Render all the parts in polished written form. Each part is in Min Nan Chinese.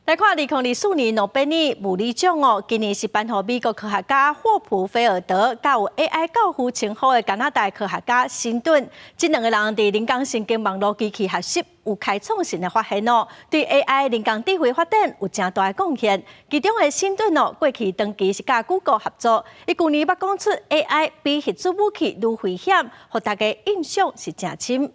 來看2024年諾貝爾物理獎哦，今年是頒予美國科學家霍普菲爾德，佮有 AI 教父稱號的加拿大科學家辛頓。這兩個人佇人工神經網絡機器學習有開創性的發現哦，對 AI 人工智慧發展有誠大的貢獻。其中的辛頓哦，過去長期是佮 Google 合作，伊舊年捌講出 AI 比核子武器愈危險，予大家印象是誠深。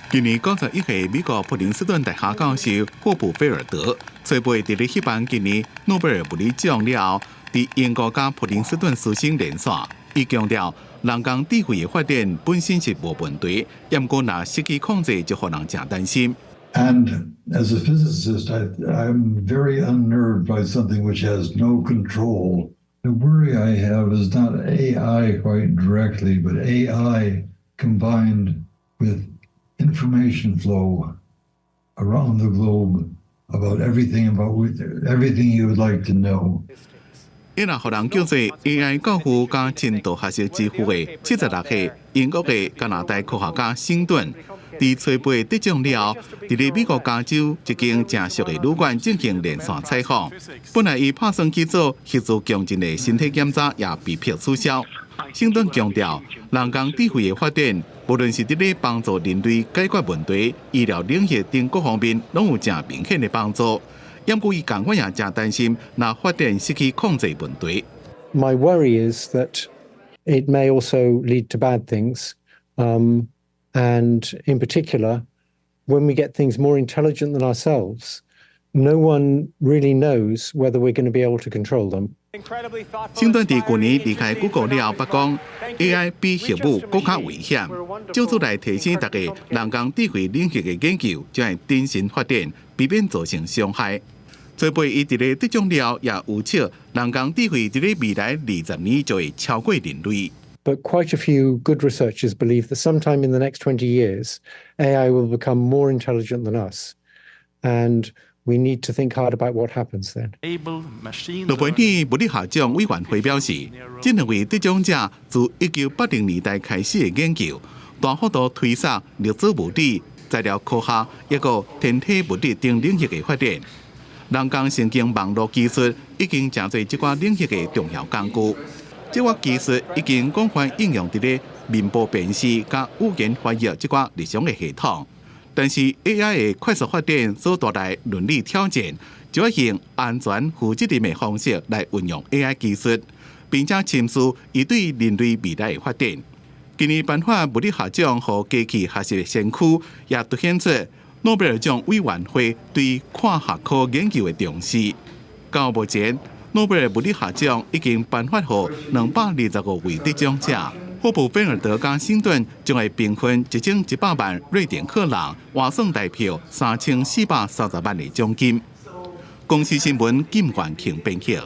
今年91歲美國普林斯頓大學教授霍普菲爾德，初八佇咧彼頒今年諾貝爾物理獎了後，佇英國佮普林斯頓師生連線，伊強調人工智慧的發展本身是無問題，毋過若失去控制就予人誠擔心。 And as a physicist, I'm very unnerved by something which has no control. The worry I have is not AI quite directly, but AI combined with information flow around the globe about everything you would like to know. 伊若予人叫做 AI 教父佮深度學習之父的76歲英國的加拿大科學家辛頓，佇初八得獎了後，佇咧美國加州一間誠俗的旅館進行連線採訪。本來伊拍算去做核磁共振的身體檢查，也被迫取消。辛頓強調，人工智慧的發展，無論是佇咧幫助人類解決問題、醫療領域等各方面，攏有誠明顯的幫助。毋過伊仝款也誠擔心，若發展失去控制問題。 My worry is that it may also lead to bad things, and in particular, when we get things more intelligent than ourselves, no one really knows whether we're going to be able to control them. 辛頓佇舊年離開 Google 了後，捌講 AI 比核武閣較危險，藉此來提醒大家，人工智慧領域的研究將會謹慎發展，避免造成傷害。初八伊佇咧得獎了後，也預測人工智慧佇咧未來20年就會超過人類。 But quite a few good researchers believe that sometime in the next 20 years, AI will become more intelligent than us. And we need to think hard about what happens then. 諾貝爾物理學獎委員會表示，這兩位得獎者自1980年代開始的研究，大幅度推動粒子物理、材料科學抑閣天體物理等領域的發展。人工神經網絡技術已經成做這寡領域的重要工具。這寡技術已經廣泛應用佇咧面部辨識佮語言翻譯這寡日常的系統。但是 AI 的快速發展所帶來倫理挑戰，就愛用安全、負責任的方式來運用 AI 技術，並且深思伊對人類未來的發展。今年頒發物理學獎予機器學習的先驅，也凸顯出諾貝爾獎委員會對跨學科研究的重視。到目前，諾貝爾物理學獎已經頒發予225位得獎者。霍普菲爾德佮辛頓將會平分1100萬瑞典克朗，換算台票3430萬的獎金。公視新聞金元慶編輯。